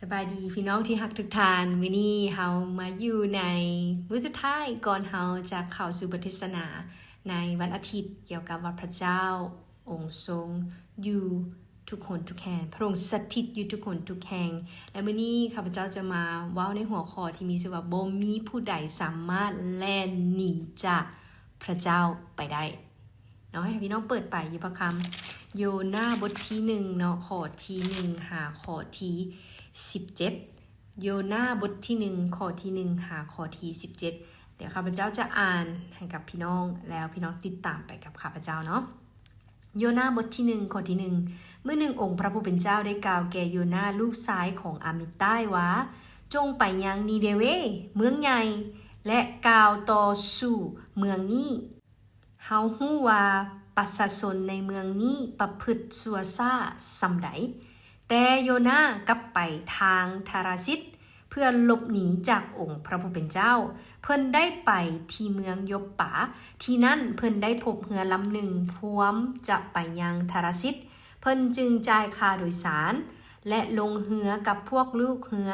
ສະບາຍດີພີ່ນ້ອງທີ່ຮັກທຸກທ່ານ, ມື້ນີ້ເຮົາມາຢູ່ໃນມື້ສຸດທ້າຍກ່ອນເຮົາຈະເຂົ້າສູ່ບົດເທດສະໜາໃນວັນອາທິດ ກ່ຽວກັບວ່າພະເຈົ້າອົງຊົງຢູ່ທຸກຫົນທຸກແຫ່ງ, ພະອົງສະຖິດຢູ່ທຸກຫົນທຸກແຫ່ງ. ແລະ ມື້ນີ້ຂ້າພະເຈົ້າຈະມາເວົ້າໃນຫົວຂໍ້ທີ່ມີຊື່ວ່າ ບໍ່ມີຜູ້ໃດສາມາດແລ່ນໜີຈາກພະເຈົ້າໄປໄດ້. ເນາະ ໃຫ້ພີ່ນ້ອງເປີດໄປຢູ່ພະຄຳໂຍນາບົດທີໜຶ່ງເນາະ ຂໍ້ທີໜຶ່ງຫາຂໍ້ທີສິບເຈັດ. ໂຍນາບົດທີໜຶ່ງ ຂໍ້ທີໜຶ່ງຫາຂໍ້ທີສິບເຈັດ. ດຽວຂ້າພະເຈົ້າຈະອ່ານໃຫ້ກັບພີ່ນ້ອງ ແລ້ວພີ່ນ້ອງຕິດຕາມໄປກັບຂ້າພະເຈົ້າເນາະ. ໂຍນາບົດທີໜຶ່ງ ຂໍ້ທີໜຶ່ງ. ມື້ໜຶ່ງ ອົງພະຜູ້ເປັນເຈົ້າໄດ້ກ່າວແກ່ໂຍນາລູກຊາຍຂອງອາມິດຕາຍວ່າ, ຈົ່ງໄປຍັງນີເນເວ ເມືອງໃຫຍ່ ແລະ ກ່າວຕໍ່ສູ່ເມືອງນີ້. ເຮົາຮູ້ວ່າປະຊາຊົນໃນເມືອງນີ້ປະພຶດຊົ່ວຊ້າສ່ຳໃດ, ແຕ່ໂຍນາກັບໄປທາງທາຣາຊິດ ເພື່ອຫຼົບໜີຈາກອົງພະຜູ້ເປັນເຈົ້າ. ເພິ່ນໄດ້ໄປທີ່ເມືອງໂຢບປາ, ທີ່ນັ້ນເພິ່ນໄດ້ພົບເຮືອລຳໜຶ່ງພວມຈະໄປຍັງທາຣາຊິດ. ເພິ່ນຈຶ່ງຈ່າຍຄ່າໂດຍສານ ແລະ ລົງເຮືອກັບພວກລູກເຮືອ,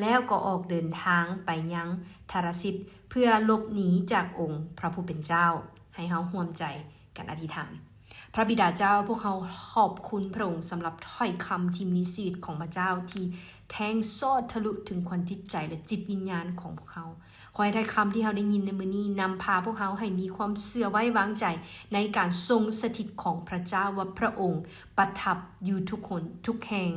ແລ້ວກໍອອກເດີນທາງໄປຍັງທາຣາຊິດ ເພື່ອຫຼົບໜີຈາກອົງພະຜູ້ເປັນເຈົ້າ. ໃຫ້ເຮົາຮ່ວມໃຈກັນອະທິຖານ. ພະບິດາເຈົ້າ, ພວກເຮົາຂອບຄຸນພະອົງສຳລັບຖ້ອຍຄຳທີ່ມີຊີວິດຂອງພະເຈົ້າ ທີ່ແທງຊອດທະລຸເຖິງຂວັນຈິດໃຈ ແລະ ຈິດວິນຍານຂອງພວກເຮົາ. ຂໍໃຫ້ຖ້ອຍຄຳທີ່ເຮົາໄດ້ຍິນໃນມື້ນີ້ນຳພາພວກເຮົາໃຫ້ມີຄວາມເຊື່ອໄວ້ວາງໃຈໃນການຊົງສະຖິດຂອງພະເຈົ້າ ວ່າພະອົງປະທັບຢູ່ທຸກຫົນທຸກແຫ່ງ,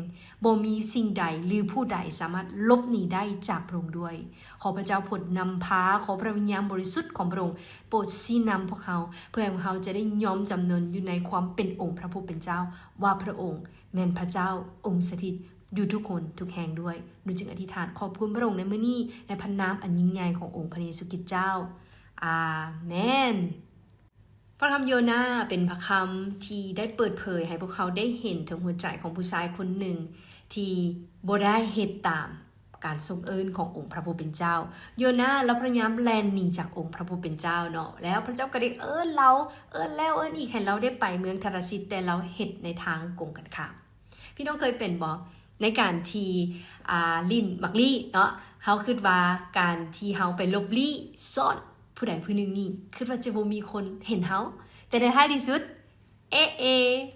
ບໍ່ມີສິ່ງໃດ ຫຼື ຜູ້ໃດສາມາດຫຼົບໜີໄດ້ຈາກພະອົງດ້ວຍ. ຂໍພະເຈົ້າໂປດນຳພາ, ຂໍພະວິນຍານບໍລິສຸດຂອງພະອົງໂປດຊີ້ນຳພວກເຮົາ, ເພື່ອໃຫ້ພວກເຮົາຈະໄດ້ຍອມຈຳນົນຢູ່ໃນຄວາມເປັນອົງພະຜູ້ເປັນເຈົ້າ, ວ່າພະອົງແມ່ນພະເຈົ້າອົງສະຖິດຢູ່ທຸກຄົນທຸກແຫ່ງດ້ວຍ. ໜູຈຶ່ງອະທິຖານຂອບຄຸນພະອົງໃນມື້ນີ້, ໃນພະນາມອັນຍິ່ງໃຫຍ່ຂອງອົງພະເຢຊູຄຣິດເຈົ້າ. ອາເມນ. ພະຄຳໂຍນາເປັນພະຄຳທີ່ໄດ້ເປີດເຜີຍໃຫ້ພວກເຮົາໄດ້ເຫັນເຖິງຫົວໃຈຂອງຜູ້ຊາຍຄົນໜຶ່ງທີ່ບໍ່ໄດ້ເຮັດຕາມການຊົງເອີ້ນຂອງອົງພະຜູ້ເປັນເຈົ້າ. ໂຍນາລາວພະຍາຍາມແລ່ນໜີຈາກອົງພະຜູ້ເປັນເຈົ້າເນາະ, ແລ້ວພະເຈົ້າກໍໄດ້ເອີ້ນລາວ, ເອີ້ນແລ້ວເອີ້ນອີກ ໃຫ້ລາວໄດ້ໄປເມືອງທາຣາຊິດ, ແຕ່ລາວເຮັດໃນທາງກົງກັນຂ້າມ. ພີ່ນ້ອງເຄີຍເປັນບໍ່? ໃນການທີ່ ອ່າ ຫຼິ້ນໝາກລີ້ເນາະ, ເຮົາຄິດວ່າການທີ່ເຮົາໄປຫຼົບລີ້ຊ້ອນຜູ້ໃດຜູ້ໜຶ່ງນີ້ ຄິດວ່າຈະບໍ່ມີຄົນເຫັນເຮົາ, ແຕ່ໃນທ້າຍທີ່ສຸດ ເອເອ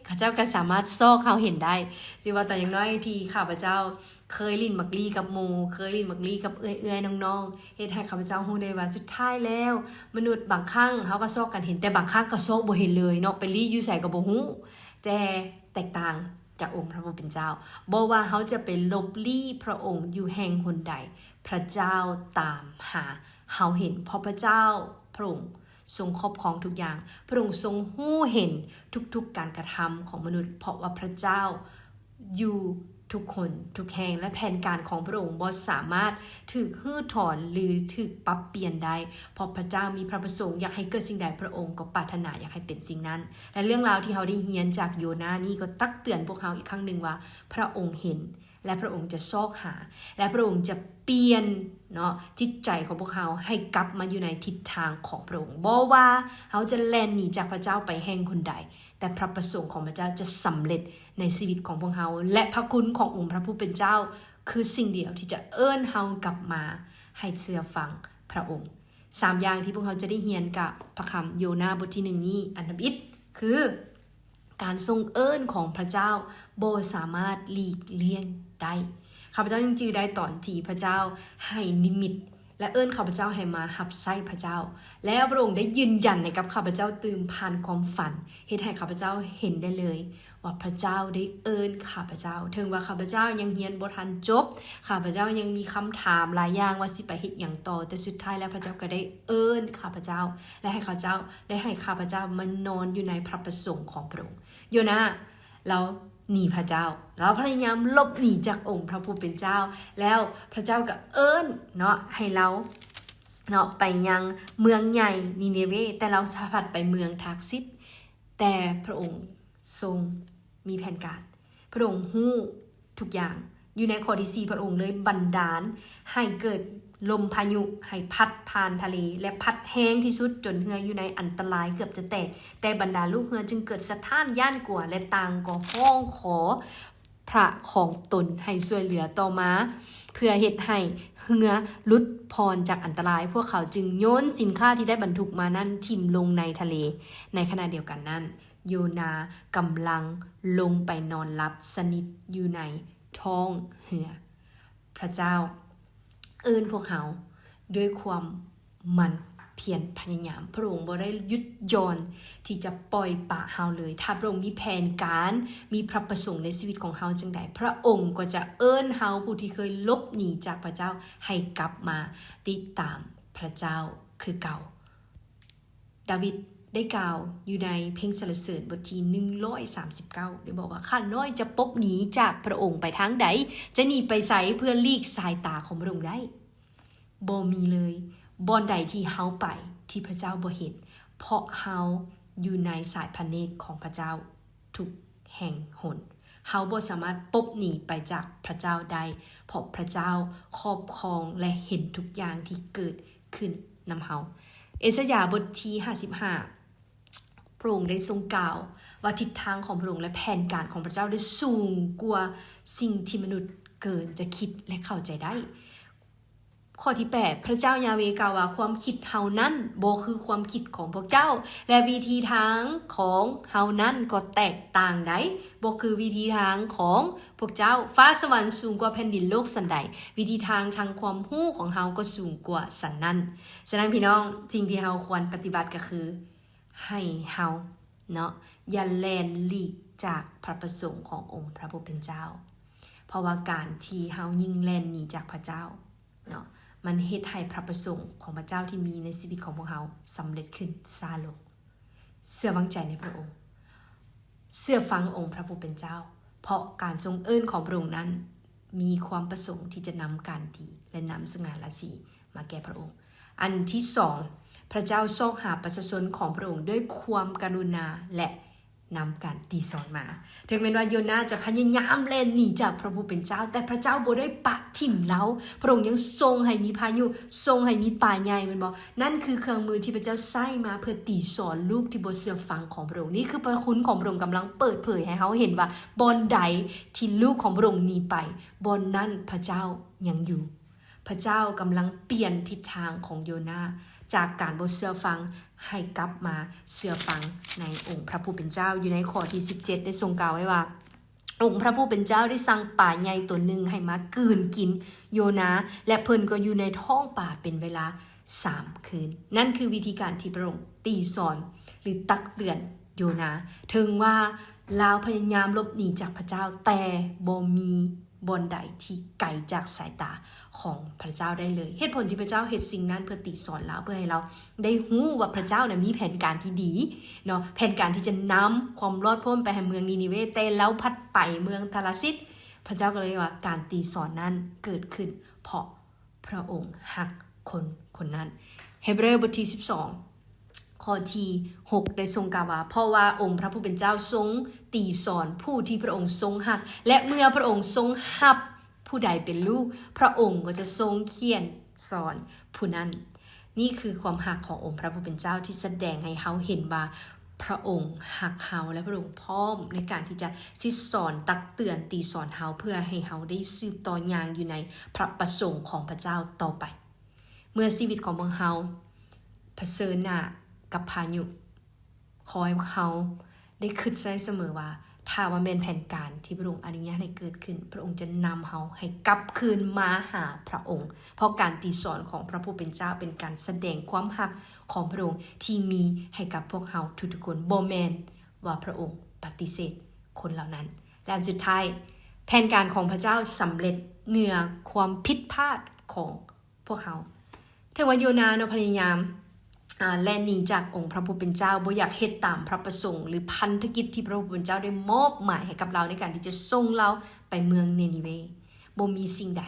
ເຂົາເຈົ້າກໍສາມາດຊອກເຮົາເຫັນໄດ້. ຖືວ່າຕອນຍັງນ້ອຍທີ່ຂ້າພະເຈົ້າເຄີຍຫຼິ້ນໝາກລີ້ກັບໝູ່, ເຄີຍຫຼິ້ນໝາກລີ້ກັບເອື້ອຍໆນ້ອງໆ, ເຮັດໃຫ້ຂ້າພະເຈົ້າຮູ້ໄດ້ວ່າສຸດທ້າຍແລ້ວມະນຸດບາງຄັ້ງເຮົາກໍຊອກກັນເຫັນ, ແຕ່ບາງຄັ້ງກໍຊອກບໍ່ເຫັນເລີຍເນາະ, ໄປລີ້ຢູ່ໃສກໍບໍ່ຮູ້. ແຕ່ແຕກຕ່າງ ຈາກອົງພະຜູ້ເປັນເຈົ້າ. ບໍ່ວ່າເຮົາຈະໄປຫຼົບລີ້ພະອົງຢູ່ແຫ່ງຫົນໃດ, ພະເຈົ້າຕາມຫາເຮົາເຫັນ, ເພາະພະເຈົ້າພະອົງຊົງຄອບຄອງທຸກຢ່າງ. ພະອົງຊົງຮູ້ເຫັນທຸກໆການກະທຳຂອງມະນຸດ, ເພາະວ່າພະເຈົ້າຢູ່ທຸກຄົນທຸກແຫ່ງ, ແລະ ແຜນການຂອງພະອົງບໍ່ສາມາດຖືກຮື້ຖອນ ຫຼື ຖືກປັບປ່ຽນໄດ້, ເພາະພະເຈົ້າມີພະປະສົງຢາກໃຫ້ເກີດສິ່ງໃດ, ພະອົງກໍປາດຖະໜາຢາກໃຫ້ເປັນສິ່ງນັ້ນ. ແລະ ເລື່ອງລາວທີ່ເຮົາໄດ້ຮຽນຈາກໂຍນານີ້ກໍຕັກເຕືອນພວກເຮົາອີກຄັ້ງໜຶ່ງວ່າ ພະອົງເຫັນ ແລະ ພະອົງຈະຊອກຫາ ແລະ ພະອົງຈະປ່ຽນເນາະ ຈິດໃຈຂອງພວກເຮົາໃຫ້ກັບມາຢູ່ໃນທິດທາງຂອງພະອົງ. ບໍ່ວ່າເຮົາຈະແລ່ນໜີຈາກພະເຈົ້າໄປແຫ່ງຫົນໃດ, ແຕ່ພະປະສົງຂອງພະເຈົ້າຈະສຳເລັດໃນຊີວິດຂອງພວກເຮົາ ແລະ ພະຄຸນຂອງອົງພະຜູ້ເປັນເຈົ້າຄືສິ່ງດຽວທີ່ຈະເອີ້ນເຮົາກັບມາໃຫ້ເຊື່ອຟັງພະອົງ. ສາມຢ່າງທີ່ພວກເຮົາຈະໄດ້ຮຽນກັບພະຄຳໂຍນາບົດທີໜຶ່ງນີ້, ອັນທຳອິດຄື ການຊົງເອີ້ນຂອງພະເຈົ້າບໍ່ສາມາດຫຼີກລ່ຽງໄດ້. ຂ້າພະເຈົ້າຍັງຈື່ໄດ້ຕອນທີ່ພະເຈົ້າໃຫ້ນິມິດ ແລະ ເອີ້ນຂ້າພະເຈົ້າໃຫ້ມາຮັບໃຊ້ພະເຈົ້າ, ແລ້ວພະອົງໄດ້ຢືນຢັນໃຫ້ກັບຂ້າພະເຈົ້າຕື່ມຜ່ານຄວາມຝັນ, ເຮັດໃຫ້ຂ້າພະເຈົ້າເຫັນໄດ້ເລີຍວ່າພະເຈົ້າໄດ້ເອີ້ນຂ້າພະເຈົ້າ. ເຖິງວ່າຂ້າພະເຈົ້າຍັງຮຽນບໍ່ທັນຈົບ, ຂ້າພະເຈົ້າຍັງມີຄຳຖາມຫຼາຍຢ່າງວ່າຊິໄປເຮັດຫຍັງຕໍ່, ແຕ່ສຸດທ້າຍແລ້ວພະເຈົ້າກໍໄດ້ເອີ້ນຂ້າພະເຈົ້າ ແລະ ໃຫ້ຂ້າພະເຈົ້າ ໄດ້ໃຫ້ຂ້າພະເຈົ້າມານອນຢູ່ໃນພະປະສົງຂອງພະອົງ. ໂຍນາ ລາວໜີພະເຈົ້າ, ລາວພະຍາຍາມຫຼົບໜີຈາກອົງພະຜູ້ເປັນເຈົ້າ, ແລ້ວພະເຈົ້າກໍເອີ້ນເນາະ ໃຫ້ລາວເນາະ ໄປຍັງເມືອງໃຫຍ່ນີເນເວ, ແຕ່ລາວສະພັດໄປເມືອງທາຣຊິດ. ແຕ່ພະອົງຊົງມີແຜນການ, ພະອົງຮູ້ ທຸກຢ່າງ. ຢູ່ໃນຂໍ້ທີສີ່ ພະອົງເລີຍບັນດານໃຫ້ເກີດລົມພາຍຸ ໃຫ້ພັດຜ່ານທະເລ ແລະ ພັດແຮງທີ່ສຸດຈົນເຮືອຢູ່ໃນອັນຕະລາຍເກືອບຈະແຕກ. ແຕ່ບັນດາລູກເຮືອຈຶ່ງເກີດສະທ້ານຢ້ານກົວ ແລະ ຕ່າງກໍຮ້ອງຂໍພ ພະຂອງຕົນໃຫ້ຊ່ວຍເຫຼືອ. ຕໍ່ມາ ເພື່ອເຮັດໃຫ້ເຮືອຫຼຸດຜ່ອນຈາກອັນຕະລາຍ, ພວກເຂົາຈຶ່ງໂຍນສິນຄ້າທີ່ໄດ້ບັນທຸກມານັ້ນຖິ້ມລົງໃນທະເລ. ໃນຂະນະດຽວກັນນັ້ນ, ໂຍນາກຳລັງລົງໄປນອນຫຼັບສະໜິດຢູ່ໃນທ້ອງເຮືອ. ພະເຈົ້າເອີ້ນພວກເຮົາດ້ວຍຄວາມໝັ່ນພຽນພະຍາຍາມ. ພະອົງບໍ່ໄດ້ຢຸດຢ່ອນທີ່ຈະປ່ອຍປະເຮົາເລີຍ. ຖ້າພະອົງມີແຜນການ, ມີພະປະສົງໃນຊີວິດຂອງເຮົາຈັ່ງໃດ, ພະອົງກໍຈະເອີ້ນເຮົາຜູ້ທີ່ເຄີຍຫຼົບໜີຈາກພະເຈົ້າໃຫ້ກັບມາຕິດຕາມພະເຈົ້າຄືເກົ່າ. ດາວິດໄດ້ກ່າວຢູ່ໃນເພງສັນລະເສີນບົດທີໜຶ່ງຮ້ອຍສາມສິບເກົ້າ ໄດ້ບອກວ່າ, ຂ້ານ້ອຍຈະຫຼົບໜີຈາກພະອົງໄປທາງໃດ? ຈະໜີໄປໃສເພື່ອຫຼີກສາຍຕາຂອງພະອົງໄດ້? ບໍ່ມີເລີຍ. ບ່ອນໃດທີ່ເຮົາໄປທີ່ພະເຈົ້າບໍ່ເຫັນ? ເພາະເຮົາຢູ່ໃນສາຍພະເນດຂອງພະເຈົ້າທຸກແຫ່ງຫົນ. ເຮົາບໍ່ສາມາດຫຼົບໜີໄປຈາກພະເຈົ້າໄດ້, ເພາະພະເຈົ້າຄອບຄອງ ແລະ ເຫັນທຸກຢ່າງທີ່ເກີດ ຂຶ້ນນຳເຮົາ. ເອສາຍາບົດທີຫ້າສິບຫ້າ ພະອົງໄດ້ຊົງກ່າວວ່າທິດທາງຂອງພະອົງ ແລະ ແຜນການຂອງພະເຈົ້າໄດ້ສູງກວ່າສິ່ງທີ່ມະນຸດເກີນຈະຄິດ ແລະ ເຂົ້າໃຈໄດ້. ຂໍ້ທີແປດ ພະເຈົ້າຢາເວກ່າວວ່າ, ຄວາມຄິດເຮົານັ້ນບໍ່ຄືຄວາມຄິດຂອງພວກເຈົ້າ ແລະ ວິທີທາງຂອງເຮົານັ້ນກໍແຕກຕ່າງໃດ໋. ບໍ່ຄືວິທີທາງຂອງພວກເຈົ້າ. ຟ້າສະຫວັນສູງກວ່າແຜ່ນດິນໂລກສັນໃດ, ວິທີທາງທາງຄວາມຮູ້ຂອງເຮົາກໍສູງກວ່າສັນນັ້ນ. ສະນັ້ນພີ່ນ້ອງ, ສິ່ງທີ່ເຮົາຄວນປະຕິບັດກໍຄື ໃຫ້ເຮົາເນາະ ຢ່າແລ່ນຫຼີກຈາກພະປະສົງຂອງອົງພະຜູ້ເປັນເຈົ້າ. ເພາະວ່າການທີ່ເຮົາຍິ່ງແລ່ນໜີຈາກພະເຈົ້າເນາະ, ມັນເຮັດໃຫ້ພະປະສົງຂອງພະເຈົ້າທີ່ມີໃນຊີວິດຂອງພວກເຮົາສຳເລັດຂຶ້ນຊ້າລົງ. ເຊື່ອວາງໃຈໃນພະອົງ, ເຊື່ອຟັງອົງພະຜູ້ເປັນເຈົ້າ, ເພາະການຊົງເອີ້ນຂອງພະອົງນັ້ນມີຄວາມປະສົງທີ່ຈະນຳການດີ ແລະ ນຳສະຫງ່າລາສີມາແກ່ພະອົງ. ອັນທີສອງ, ພະເຈົ້າຊອກຫາປະຊາຊົນຂອງພະອົງດ້ວຍຄວາມກະລຸນາ ແລະ ນຳການຕີສອນມາ. ເຖິງແມ່ນວ່າໂຍນາຈະພະຍາຍາມແລ່ນໜີຈາກພະຜູ້ເປັນເຈົ້າ, ແຕ່ພະເຈົ້າບໍ່ໄດ້ປະຖິ້ມລາວ. ພະອົງຍັງຊົງໃຫ້ມີພາຍຸ, ຊົງໃຫ້ມີປາໃຫຍ່, ແມ່ນບໍ່? ນັ້ນຄືເຄື່ອງມືທີ່ພະເຈົ້າໃຊ້ມາເພື່ອຕີສອນລູກທີ່ບໍ່ເຊື່ອຟັງຂອງພະອົງ. ນີ້ຄືພະຄຸນຂອງພະອົງກຳລັງເປີດເຜີຍໃຫ້ເຮົາເຫັນວ່າ ບ່ອນໃດທີ່ລູກຂອງພະອົງໜີໄປ, ບ່ອນນັ້ນພະເຈົ້າຍັງຢູ່. ພະເຈົ້າກຳລັງປ່ຽນທິດທາງຂອງໂຍນາ ຈາກການບໍ່ເຊື່ອຟັງ ໃຫ້ກັບມາເຊື່ອຟັງໃນອົງພະຜູ້ເປັນເຈົ້າ. ຢູ່ໃນຂໍ້ທີສິບເຈັດ ໄດ້ຊົງກ່າວໄວ້ວ່າ, ອົງພະຜູ້ເປັນເຈົ້າໄດ້ສັ່ງປາໃຫຍ່ຕົວໜຶ່ງໃຫ້ມາກືນກິນໂຍນາ, ແລະ ເພິ່ນກໍຢູ່ໃນທ້ອງປາເປັນເວລາສາມຄືນ. ນັ້ນຄືວິທີການທີ່ພະອົງຕີສອນ ຫຼື ຕັກເຕືອນໂຍນາ. ເຖິງວ່າລາວພະຍາຍາມຫຼົບໜີຈາກພະເຈົ້າ, ແຕ່ບໍ່ມີ ບ່ອນໃດທີ່ໄກຈາກສາຍຕາຂອງພະເຈົ້າໄດ້ເລີຍ. ເຫດຜົນທີ່ພະເຈົ້າເຮັດສິ່ງນັ້ນເພື່ອຕີສອນລາວ, ເພື່ອໃຫ້ລາວໄດ້ຮູ້ວ່າພະເຈົ້ານະມີແຜນການທີ່ດີເນາະ, ແຜນການທີ່ຈະນຳຄວາມລອດພົ້ນໄປໃຫ້ເມືອງນີນີເວ, ແຕ່ລາວພັດໄປເມືອງທາລາຊິດ. ພະເຈົ້າກໍເລີຍວ່າການຕີສອນນັ້ນເກີດຂຶ້ນເພາະພະອົງຮັກຄົນຄົນນັ້ນ. ເຮເບຣບົດທີສິບສອງ ຂໍ້ທີຫົກ ໄດ້ຊົງກ່າວວ່າ, ເພາະວ່າອົງພະຜູ້ເປັນເຈົ້າຊົງຕີສອນຜູ້ທີ່ພະອົງຊົງຮັກ, ແລະ ເມື່ອພະອົງຊົງຮັບຜູ້ໃດເປັນລູກ, ພະອົງກໍຈະຊົງຂຽນສອນຜູ້ນັ້ນ. ນີ້ຄືຄວາມຮັກຂອງອົງພະຜູ້ເປັນເຈົ້າທີ່ສະແດງໃຫ້ເຮົາເຫັນວ່າພະອົງຮັກເຮົາ ແລະ ພະອົງພ້ອມໃນການທີ່ຈະສິດສອນ, ຕັກເຕືອນ, ຕີສອນເຮົາ ເພື່ອໃຫ້ເຮົາໄດ້ສືບຕໍ່ຍ່າງຢູ່ໃນພະປະສົງຂອງພະເຈົ້າຕໍ່ໄປ. ເມື່ອຊີວິດຂອງພວກເຮົາຜະເຊີນໜ້າກັບພາຍຸ, ຂໍໃຫ້ພວກເຮົາໄດ້ຄິດໃສ່ສະເໝີວ່າ ຖ້າວ່າແມ່ນແຜນການທີ່ພະອົງອະນຸຍາດໃຫ້ເກີດຂຶ້ນ, ພະອົງຈະນຳເຮົາໃຫ້ກັບຄືນມາຫາພະອົງ, ເພາະການຕີສອນຂອງພະຜູ້ເປັນເຈົ້າເປັນການສະແດງຄວາມຮັກຂອງພະອົງທີ່ມີໃຫ້ກັບພວກເຮົາທຸກໆຄົນ, ບໍ່ແມ່ນວ່າພະອົງປະຕິເສດຄົນເຫຼົ່ານັ້ນ. ແລະ ອັນສຸດທ້າຍ, ແຜນການຂອງພະເຈົ້າສຳເລັດເໜືອຄວາມຜິດພາດຂອງ ພວກເຮົາ. ເຖິງວ່າໂຍນາເນາະ ພະຍາຍາມ ອ່າ ແລ່ນໜີຈາກອົງພະຜູ້ເປັນເຈົ້າ, ບໍ່ຢາກເຮັດຕາມພະປະສົງ ຫຼື ພັນທະກິດທີ່ພະຜູ້ເປັນເຈົ້າໄດ້ມອບໝາຍໃຫ້ກັບລາວ ໃນການທີ່ຈະສົ່ງລາວໄປເມືອງເນນີເວ. ບໍ່ມີສິ່ງໃດ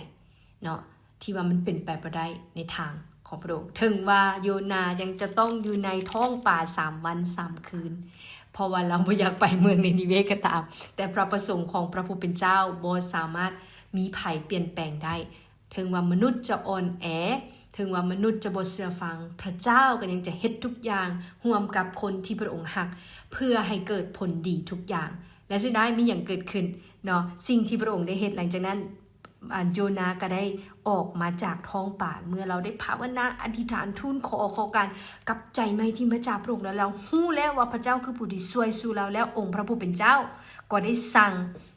ເນາະ ທີ່ວ່າມັນເປັນໄປບໍ່ໄດ້ໃນທາງຂອງພະອົງ. ເຖິງວ່າໂຍນາຍັງຈະຕ້ອງຢູ່ໃນທ້ອງປາສາມວັນສາມຄືນ ເພາະວ່າລາວບໍ່ຢາກໄປເມືອງເນນີເວກໍຕາມ, ແຕ່ພະປະສົງຂອງພະຜູ້ເປັນເຈົ້າບໍ່ສາມາດມີໃຜປ່ຽນແປງໄດ້. ເຖິງວ່າມະນຸດຈະອ່ອນແອ, ເຖິງວ່າມະນຸດຈະບໍ່ເຊື່ອຟັງ, ພະເຈົ້າກໍຍັງຈະເຮັດທຸກຢ່າງຮ່ວມກັບຄົນທີ່ພະອົງຮັກ, ເພື່ອໃຫ້ເກີດຜົນດີທຸກຢ່າງ ແລະສຸດທ້າຍມີຫຍັງເກີດຂຶ້ນເນາະ? ສິ່ງທີ່ພະອົງໄດ້ເຮັດຫຼັງຈາກນັ້ນ ອັນໂຍນາກໍໄດ້ອອກມາຈາກທ້ອງປາ ເມື່ອລາວໄດ້ພາວະນາ ອະທິຖານ ທູນຂໍ ຂໍການກັບໃຈໃໝ່ທີ່ມາຈາກພະອົງ ແລ້ວລາວຮູ້ແລ້ວວ່າພະເຈົ້າຄືຜູ້ທີ່ຊ່ວຍຊູລາວ ແລ້ວອົງພະຜູ້ເປັນເຈົ້າກໍໄດ້ສັ່ງ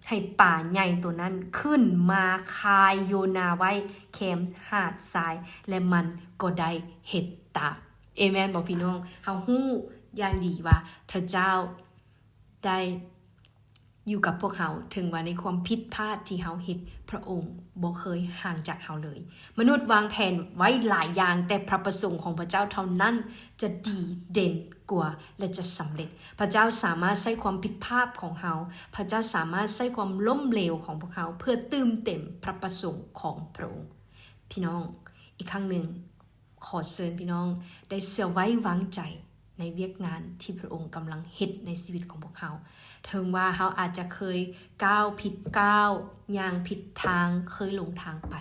ໃຫ້ປາໃຫຍ່ໂຕນັ້ນຂຶ້ນມາຄາຍໂຍນາໄວ້ແຄມຫາດຊາຍ ແລະມັນກໍໄດ້ເຮັດຕາມ. ເອແມນບໍ່ພີ່ນ້ອງ? ເຮົາຮູ້ຢ່າງດີວ່າພະເຈົ້າ ໄດ້ຢູ່ກັບພວກເຮົາ ເຖິງວ່າໃນຄວາມຜິດພາດທີ່ເຮົາເຮັດ ພະອົງບໍ່ເຄີຍຫ່າງຈາກເຮົາເລີຍ. ມະນຸດວາງແຜນໄວ້ຫຼາຍຢ່າງ ແຕ່ພະປະສົງຂອງພະເຈົ້າເທົ່ານັ້ນຈະດີເດັ່ນກວ່າ ແລະຈະສຳເລັດ. ພະເຈົ້າສາມາດໃຊ້ຄວາມຜິດພາດຂອງເຮົາ, ພະເຈົ້າສາມາດໃຊ້ຄວາມລົ້ມເຫຼວຂອງພວກເຮົາ ເພື່ອຕື່ມເຕັມພະປະສົງຂອງພະອົງ. ພີ່ນ້ອງ, ອີກຄັ້ງໜຶ່ງ ຂໍເຊີນພີ່ນ້ອງໄດ້ເຊື່ອໄວ້ວາງໃຈໃນວຽກງານທີ່ພະອົງກຳລັງເຮັດໃນຊີວິດຂອງພວກເຮົາ. ເຖິງວ່າເຮົາອາດຈະເຄີຍກ້າວຜິດກ້າວ, ຍ່າງຜິດທາງ, ເຄີຍຫຼົງທາງໄປ,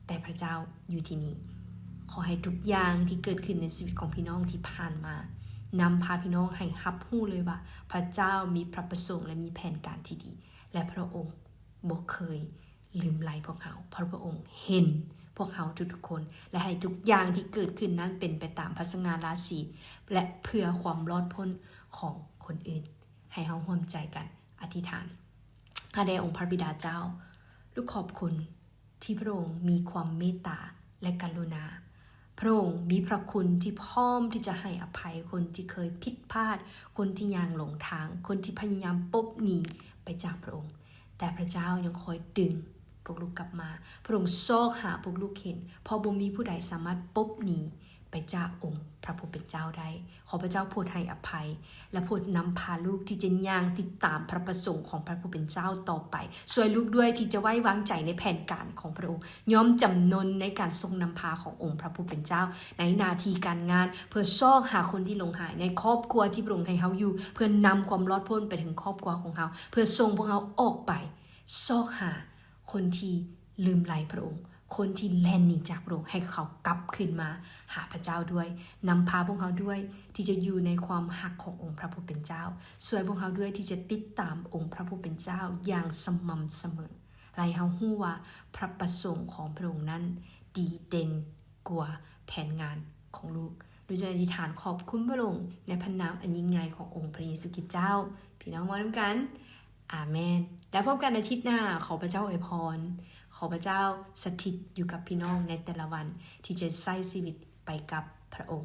ແຕ່ພະເຈົ້າຢູ່ທີ່ນີ້. ຂໍໃຫ້ທຸກຢ່າງທີ່ເກີດຂຶ້ນໃນຊີວິດຂອງພີ່ນ້ອງທີ່ຜ່ານມາ ນຳພາພີ່ນ້ອງໃຫ້ຮັບຮູ້ເລີຍວ່າ ພະເຈົ້າມີພະປະສົງ ແລະ ມີແຜນການທີ່ດີ ແລະ ພະອົງບໍ່ເຄີຍ ລືມໄລພວກເຮົາ, ເພາະພະອົງເຫັນພວກເຮົາທຸກໆຄົນ ແລະ ໃຫ້ທຸກຢ່າງທີ່ເກີດຂຶ້ນນັ້ນເປັນໄປຕາມພະສະຫງ່າລາສີ ແລະ ເພື່ອຄວາມລອດພົ້ນຂອງຄົນອື່ນ. ໃຫ້ເຮົາຮ່ວມໃຈກັນອະທິຖານ. ພະເດ ອົງພະບິດາເຈົ້າ, ລູກຂອບຄຸນທີ່ພະອົງມີຄວາມເມດຕາ ແລະ ກະລຸນາ. ພະອົງມີພະຄຸນທີ່ພ້ອມທີ່ຈະໃຫ້ອະໄພຄົນທີ່ເຄີຍຜິດພາດ, ຄົນທີ່ຍ່າງຫຼົງທາງ, ຄົນທີ່ພະຍາຍາມປົບໜີໄປຈາກພະອົງ. ແຕ່ພະເຈົ້າຍັງຄອຍດຶງພວກລູກກັບມາ. ພະອົງຊອກຫາພວກລູກເຫັນ, ເພາະບໍ່ມີຜູ້ໃດສາມາດປົບໜີໄປຈາກອົງພະຜູ້ເປັນເຈົ້າໄດ້. ຂໍພະເຈົ້າໂປດໃຫ້ອະໄພ ແລະ ໂປດນຳພາລູກທີ່ຈະຍ່າງຕິດຕາມພະປະສົງຂອງພະຜູ້ເປັນເຈົ້າຕໍ່ໄປ. ຊ່ວຍລູກດ້ວຍທີ່ຈະໄວ້ວາງໃຈໃນແຜນການຂອງພະອົງ, ຍອມຈຳນົນໃນການຊົງນຳພາຂອງອົງພະຜູ້ເປັນເຈົ້າ, ໃນໜ້າທີ່ການງານ, ເພື່ອຊອກຫາຄົນທີ່ຫຼົງຫາຍ, ໃນຄອບຄົວທີ່ພະອົງໃຫ້ເຮົາຢູ່, ເພື່ອນຳຄວາມລອດພົ້ນໄປເຖິງຄອບຄົວຂອງເຮົາ, ເພື່ອສົ່ງພວກເຮົາອອກໄປ ຊອກຫາຄົນທີ່ລືມໄລພະອົງ, ຄົນທີ່ແລ່ນໜີຈາກພະອົງ, ໃຫ້ເຂົາກັບຄືນມາຫາພະເຈົ້າດ້ວຍ. ນຳພາພວກເຮົາດ້ວຍທີ່ຈະຢູ່ໃນຄວາມຮັກຂອງອົງພະຜູ້ເປັນເຈົ້າ. ຊ່ວຍພວກເຮົາດ້ວຍທີ່ຈະຕິດຕາມອົງພະຜູ້ເປັນເຈົ້າຢ່າງສະໝ່ຳສະເໝີ, ແລະ ໃຫ້ເຮົາຮູ້ວ່າພະປະສົງຂອງພະອົງນັ້ນດີເດັ່ນກວ່າແຜນງານຂອງລູກ. ລູກຈະອະທິຖານຂອບຄຸນພະອົງໃນພະນາມອັນຍິ່ງໃຫຍ່ຂອງອົງພະເຢຊູຄຣິດເຈົ້າ. ພີ່ນ້ອງເວົ້ານຳກັນ. ອາເມນ. ແລ້ວພົບກັນອາທິດໜ້າ. ຂໍພະເຈົ້າອວຍພອນ. ຂໍພະເຈົ້າສະຖິດຢູ່ກັບພີ່ນ້ອງໃນແຕ່ລະວັນທີ່ຈະໃຊ້ຊີວິດໄປກັບພະອົງ.